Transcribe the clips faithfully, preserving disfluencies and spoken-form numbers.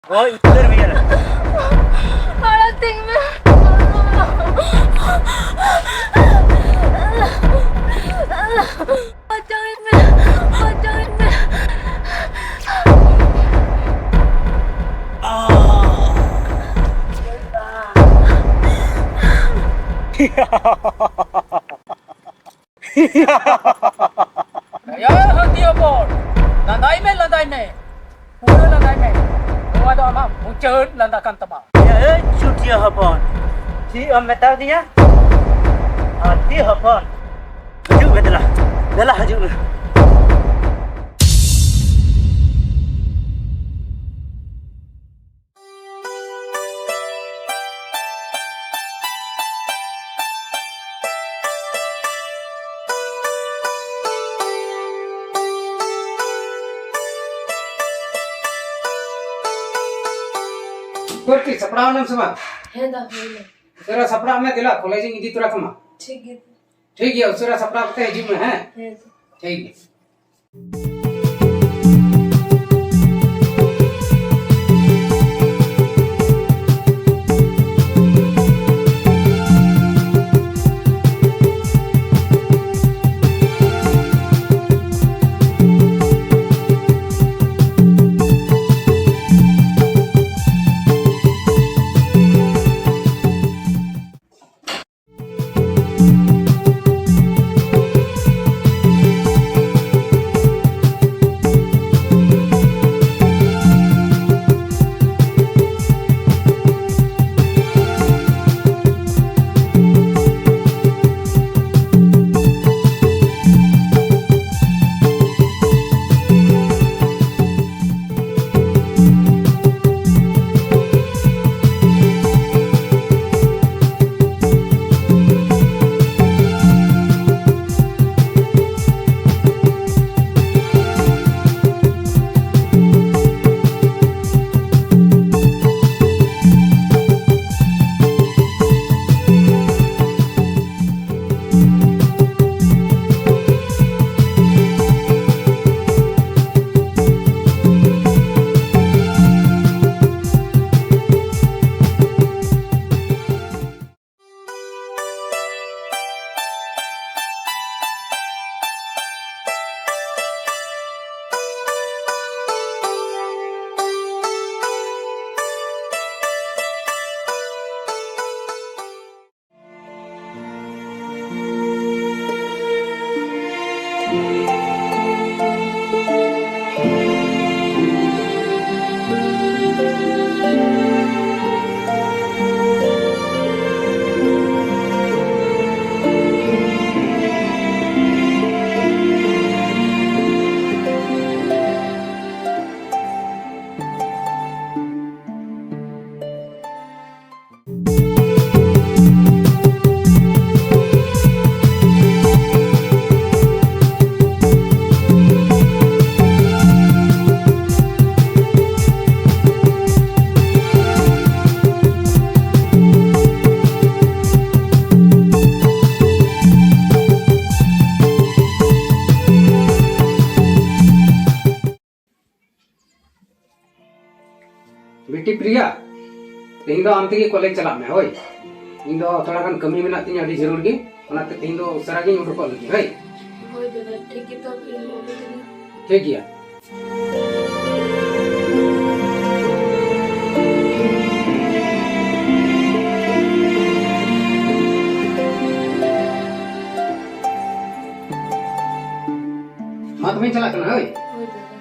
ᱦᱳᱭ, ᱩᱛᱟᱹᱨ ᱢᱮᱭᱟ ᱞᱮ᱾ ᱟᱲᱟᱜ ᱛᱤᱧ ᱢᱮ᱾ ᱵᱟᱧᱪᱟᱣᱤᱧ ᱢᱮ, ᱵᱟᱧᱪᱟᱣᱤᱧ ᱢᱮ᱾ ᱭᱟ ᱦᱟᱹᱛᱤ ᱦᱚᱯᱚᱱ, ᱞᱟᱸᱫᱟᱭ ᱢᱮ, ᱞᱟᱸᱫᱟᱭ ᱢᱮ, ᱯᱩᱨᱟᱹ ᱞᱟᱸᱫᱟᱭ ᱢᱮ᱾ ᱱᱚᱣᱟ ᱫᱚ ᱟᱢᱟᱜ ᱢᱩᱪᱟᱹᱫ ᱞᱟᱸᱫᱟ ᱠᱟᱱ ᱛᱟᱢᱟ᱾ ᱮᱭ ᱪᱩᱴᱤᱭᱟᱹ ᱦᱚᱯᱚᱱ, ᱪᱮᱫ ᱮᱢ ᱢᱮᱛᱟ ᱫᱤᱧᱟ? ᱦᱟᱹᱛᱤ ᱦᱚᱯᱚᱱ, ᱦᱤᱡᱩᱜ ᱢᱮ ᱫᱮᱞᱟ, ᱫᱮᱞᱟ ᱦᱤᱡᱩᱜ ᱢᱮ᱾ ᱠᱚᱨᱛᱤ, ᱥᱟᱯᱲᱟᱣ ᱮᱱᱟᱢ ᱥᱮ ᱵᱟᱝ? ᱦᱮᱸ ᱫᱟ, ᱦᱩᱭ ᱮᱱᱟ᱾ ᱩᱥᱟᱹᱨᱟ ᱥᱟᱯᱲᱟᱜ ᱢᱮ, ᱫᱮᱞᱟ ᱠᱚᱞᱮᱡᱽ ᱤᱧ ᱤᱫᱤ ᱛᱚᱨᱟ ᱠᱟᱢᱟ᱾ ᱴᱷᱤᱠ ᱜᱮᱭᱟ᱾ ᱴᱷᱤᱠ ᱜᱮᱭᱟ, ᱩᱥᱟᱹᱨᱟ ᱥᱟᱯᱲᱟᱣ ᱠᱟᱛᱮ ᱦᱤᱡᱩᱜ ᱢᱮ, ᱦᱮᱸ? ᱦᱮᱸ ᱫᱟ᱾ ᱴᱷᱤᱠ ᱜᱮᱭᱟ᱾ ᱵᱤᱴᱤ ᱯᱨᱤᱭᱟ, ᱛᱮᱦᱮᱧ ᱫᱚ ᱟᱢ ᱛᱮᱜᱮ ᱠᱚᱞᱮᱡᱽ ᱪᱟᱞᱟᱜ ᱢᱮ, ᱦᱳᱭ᱾ ᱤᱧ ᱫᱚ ᱛᱷᱚᱲᱟ ᱜᱟᱱ ᱠᱟᱹᱢᱤ ᱢᱮᱱᱟᱜ ᱛᱤᱧᱟᱹ ᱟᱹᱰᱤ ᱡᱟᱹᱨᱩᱲ ᱜᱮ, ᱚᱱᱟᱛᱮ ᱛᱮᱦᱮᱧ ᱫᱚ ᱩᱥᱟᱹᱨᱟ ᱜᱤᱧ ᱩᱰᱩᱠᱚᱜ ᱞᱟᱹᱜᱤᱫ, ᱦᱳᱭ᱾ ᱦᱳᱭ ᱫᱟᱫᱟ, ᱴᱷᱤᱠ ᱜᱮ, ᱛᱚ ᱤᱧ ᱟᱹᱜᱩ ᱛᱤᱧᱟᱹ᱾ ᱴᱷᱤᱠ ᱜᱮᱭᱟ᱾ ᱢᱟ ᱛᱚᱵᱮᱧ ᱪᱟᱞᱟᱜ ᱠᱟᱱᱟ, ᱦᱳᱭ᱾ ᱦᱳᱭ ᱫᱟᱫᱟ᱾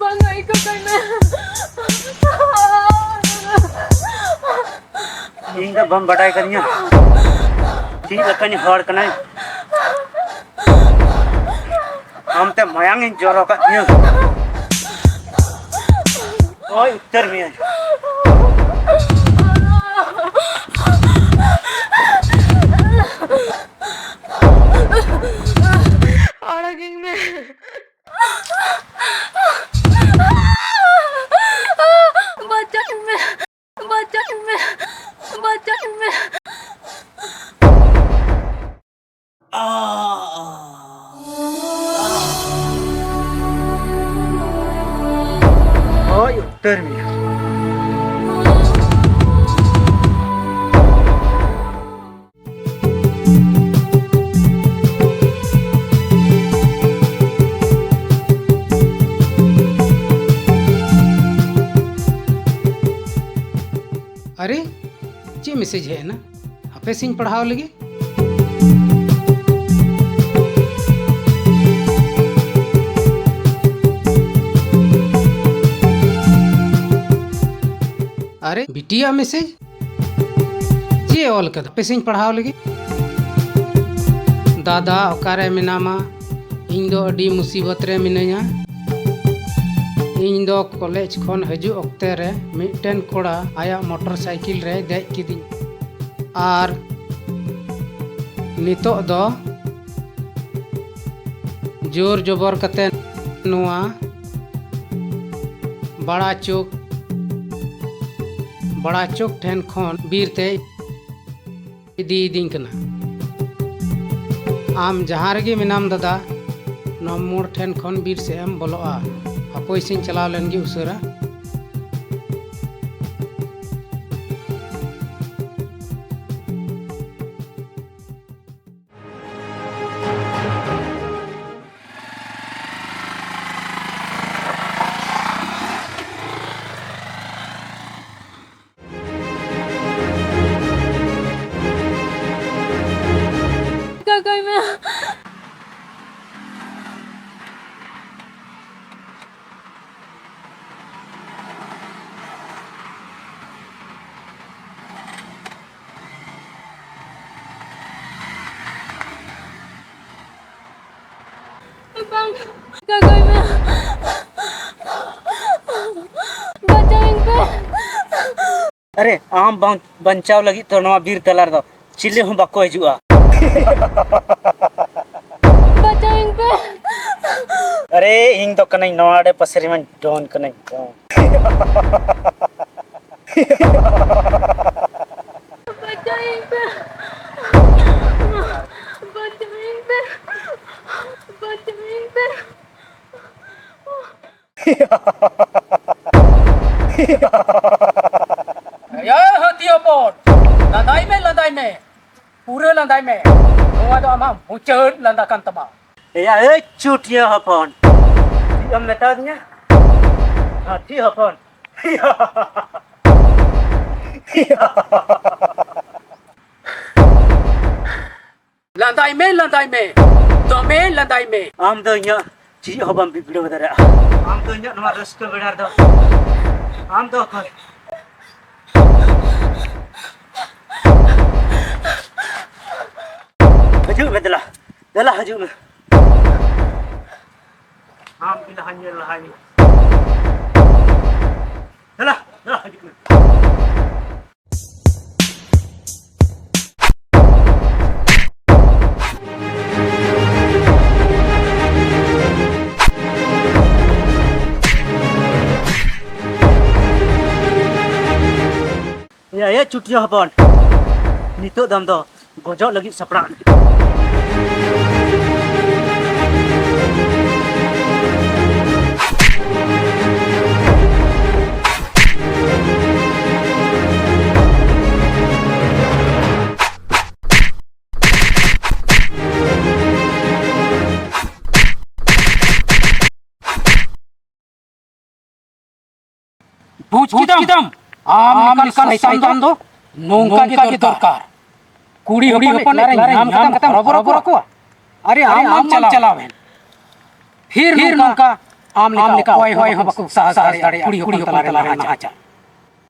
ᱵᱟᱝ ᱟᱹᱭᱠᱟᱹᱜ ᱠᱟᱱᱟ᱾ ᱤᱧ ᱫᱚ ᱵᱟᱢ ᱵᱟᱰᱟᱭ ᱠᱟᱫᱤᱧᱟ? ᱪᱮᱫ ᱞᱮᱠᱟᱱᱤᱡ ᱦᱚᱲ ᱠᱟᱱᱟᱭ? ᱟᱢᱛᱮ ᱢᱟᱭᱟᱝ ᱤᱧ ᱡᱚᱨᱚ ᱠᱟᱫ ᱢᱮᱭᱟ᱾ ᱜᱚᱡ ᱩᱛᱟᱹᱨ ᱢᱮᱭᱟ᱾ ᱟᱲᱟᱜᱤᱧ ᱢᱮ᱾ ᱵᱟᱧᱪᱟᱣᱤᱧ ᱢᱮ᱾ ᱵᱟᱧᱪᱟᱣᱤᱧ ᱢᱮ᱾ ᱵᱟᱧᱪᱟᱣᱤᱧ ᱢᱮ᱾ ᱜᱚᱡ ᱩᱛᱟᱹᱨ ᱢᱮᱭᱟ᱾ ᱟᱨᱮ, ᱪᱮᱫ ᱢᱮᱥᱮᱡᱽ ᱦᱮᱡ ᱮᱱᱟ? ᱦᱟᱯᱮ ᱥᱮᱧ ᱯᱟᱲᱦᱟᱣ ᱞᱮᱜᱮ᱾ ᱟᱨᱮ, ᱵᱤᱴᱤᱭᱟᱜ ᱢᱮᱥᱮᱡᱽ? ᱪᱮᱫ ᱮ ᱚᱞ ᱠᱟᱫᱟ? ᱦᱟᱯᱮ ᱥᱮᱧ ᱯᱟᱲᱦᱟᱣ ᱞᱮᱜᱮ᱾ ᱫᱟᱫᱟ, ᱚᱠᱟᱨᱮ ᱢᱮᱱᱟᱢᱟ? ᱤᱧ ᱫᱚ ᱟᱹᱰᱤ ᱢᱩᱥᱤᱵᱚᱛ ᱨᱮ ᱢᱤᱱᱟᱹᱧᱟ᱾ ᱤᱧ ᱫᱚ ᱠᱚᱞᱮᱡᱽ ᱠᱷᱚᱱ ᱦᱤᱡᱩᱜ ᱚᱠᱛᱮ ᱨᱮ ᱢᱤᱫᱴᱮᱱ ᱠᱚᱲᱟ ᱟᱭᱟᱜ ᱢᱚᱴᱚᱨ ᱥᱟᱭᱠᱮᱞ ᱨᱮᱭ ᱫᱮᱡ ᱠᱤᱫᱤᱧ ᱟᱨ ᱱᱤᱛᱚᱜ ᱫᱚ ᱡᱳᱨ ᱡᱚᱵᱚᱨ ᱠᱟᱛᱮ ᱱᱚᱣᱟ ᱵᱟᱲᱟ ᱪᱳᱠ, ᱵᱟᱲᱟ ᱪᱳᱠ ᱴᱷᱮᱱ ᱠᱷᱚᱱ ᱵᱤᱨ ᱛᱮ ᱤᱫᱤᱭᱤᱫᱤᱧ ᱠᱟᱱᱟ᱾ ᱟᱢ ᱡᱟᱦᱟᱸ ᱨᱮᱜᱮ ᱢᱮᱱᱟᱢ ᱫᱟᱫᱟ, ᱱᱚᱣᱟ ᱢᱳᱲ ᱴᱷᱮᱱ ᱠᱷᱚᱱ ᱵᱤᱨ ᱥᱮᱫ ᱮᱢ ᱵᱚᱞᱚᱜᱼᱟ᱾ ᱦᱟᱯᱳᱭ ᱥᱮᱧ ᱪᱟᱞᱟᱣ ᱞᱮᱱ ᱜᱮ ᱩᱥᱟᱹᱨᱟ᱾ ᱠᱟᱠᱚᱭ ᱢᱮ᱾ ᱵᱟᱝ ᱠᱟᱹᱜᱟᱹᱭ ᱢᱮ᱾ ᱵᱟᱧᱪᱟᱣᱤᱧ ᱯᱮ᱾ ᱟᱨᱮ, ᱟᱢ ᱵᱟᱧ-, ᱵᱟᱧᱪᱟᱣ ᱞᱟᱹᱜᱤᱫ ᱛᱮ ᱱᱚᱣᱟ ᱵᱤᱨ ᱛᱟᱞᱟ ᱨᱮᱫᱚ ᱪᱤᱞᱤ ᱦᱚᱸ ᱵᱟᱠᱚ ᱦᱤᱡᱩᱜᱼᱟ᱾ ᱵᱟᱧᱪᱟᱣᱤᱧ ᱯᱮ᱾ ᱟᱨᱮ, ᱤᱧ ᱫᱚ ᱠᱟᱹᱱᱟᱹᱧ ᱱᱚᱣᱟ ᱟᱲᱮ ᱯᱟᱥᱮ ᱨᱮᱢᱟᱧ ᱰᱚᱱ ᱠᱟᱹᱱᱟᱹᱧ, ᱰᱚᱱ᱾ ᱵᱟᱧᱪᱟᱣᱤᱧ ᱯᱮ᱾ ᱵᱟᱧᱪᱟᱣᱤᱧ ᱯᱮ᱾ ᱵᱟᱧᱪᱟᱣᱤᱧ ᱯᱮ᱾ ᱮᱭᱟ ᱦᱟᱹᱛᱤ ᱦᱚᱯᱚᱱ, ᱞᱟᱸᱫᱟᱭ ᱢᱮ, ᱞᱟᱸᱫᱟᱭ ᱢᱮ, ᱯᱩᱨᱟᱹ ᱞᱟᱸᱫᱟᱭ ᱢᱮ᱾ ᱱᱚᱣᱟ ᱫᱚ ᱟᱢᱟᱜ ᱢᱩᱪᱟᱹᱫ ᱞᱟᱸᱫᱟ ᱠᱟᱱ ᱛᱟᱢᱟ᱾ ᱮᱭᱟ, ᱮᱭ ᱪᱩᱴᱭᱟᱹ ᱦᱚᱯᱚᱱ, ᱪᱮᱫ ᱮᱢ ᱢᱮᱛᱟᱫᱤᱧᱟ? ᱦᱟᱹᱛᱤ ᱦᱚᱯᱚᱱ᱾ ᱞᱟᱸᱫᱟᱭ ᱢᱮ, ᱞᱟᱸᱫᱟᱭ ᱢᱮ, ᱫᱚᱢᱮ ᱞᱟᱸᱫᱟᱭ ᱢᱮ᱾ ᱟᱢ ᱫᱚ ᱤᱧᱟᱹᱜ ᱪᱮᱫ ᱦᱚᱸ ᱵᱟᱢ ᱵᱤᱜᱽᱲᱟᱹᱣ ᱫᱟᱲᱮᱭᱟᱜᱼᱟ᱾ ᱟᱢ ᱫᱚ ᱤᱧᱟᱹᱜ ᱱᱚᱣᱟ ᱨᱟᱹᱥᱠᱟᱹ ᱵᱮᱲᱟ ᱨᱮᱫᱚ, ᱟᱢ ᱫᱚ ᱚᱠᱚᱭ? ᱦᱤᱡᱩᱜ ᱢᱮ, ᱫᱮᱞᱟ, ᱫᱮᱞᱟ, ᱦᱤᱡᱩᱜ ᱢᱮ᱾ ᱟᱢ ᱜᱮ ᱞᱟᱦᱟ ᱧᱮᱞ ᱞᱟᱦᱟᱭ ᱢᱮ᱾ ᱫᱮᱞᱟ, ᱫᱮᱞᱟ, ᱦᱤᱡᱩᱜ ᱢᱮ᱾ ᱮᱭᱟ, ᱮᱭᱟ, ᱪᱩᱴᱭᱟᱹ ᱦᱚᱯᱚᱱ, ᱱᱤᱛᱚᱜ ᱫᱚ ᱟᱢ ᱫᱚ ᱜᱚᱡᱚᱜ ᱞᱟᱹᱜᱤᱫ ᱥᱟᱯᱲᱟᱜ ᱢᱮ᱾ ᱵᱩᱡᱽ ᱠᱮᱫᱟᱢ? ᱟᱢ ᱞᱮᱠᱟᱱ ᱥᱚᱭᱛᱟᱱ ᱫᱚ ᱱᱚᱝᱠᱟ ᱜᱮ ᱫᱚᱨᱠᱟᱨ᱾ ᱠᱩᱲᱤ ᱦᱚᱯᱚᱱ ᱮᱠᱞᱟ ᱨᱮ ᱧᱟᱢ ᱠᱟᱛᱮᱢ ᱦᱚᱨᱚᱵᱚᱨᱚ ᱠᱚᱣᱟ᱾ ᱟᱨᱮ, ᱟᱢ ᱢᱟᱢ ᱪᱟᱞᱟᱣᱮᱱ᱾ ᱯᱷᱤᱨ ᱱᱚᱝᱠᱟ ᱟᱢ ᱞᱮᱠᱟ ᱚᱠᱚᱭ ᱦᱚᱸ ᱵᱟᱠᱚ ᱥᱟᱦᱟᱣ ᱫᱟᱲᱮᱭᱟᱜᱼᱟ ᱠᱩᱲᱤ ᱦᱚᱯᱚᱱ ᱛᱟᱞᱟ ᱨᱮ ᱱᱟᱦᱟᱪᱟᱨ᱾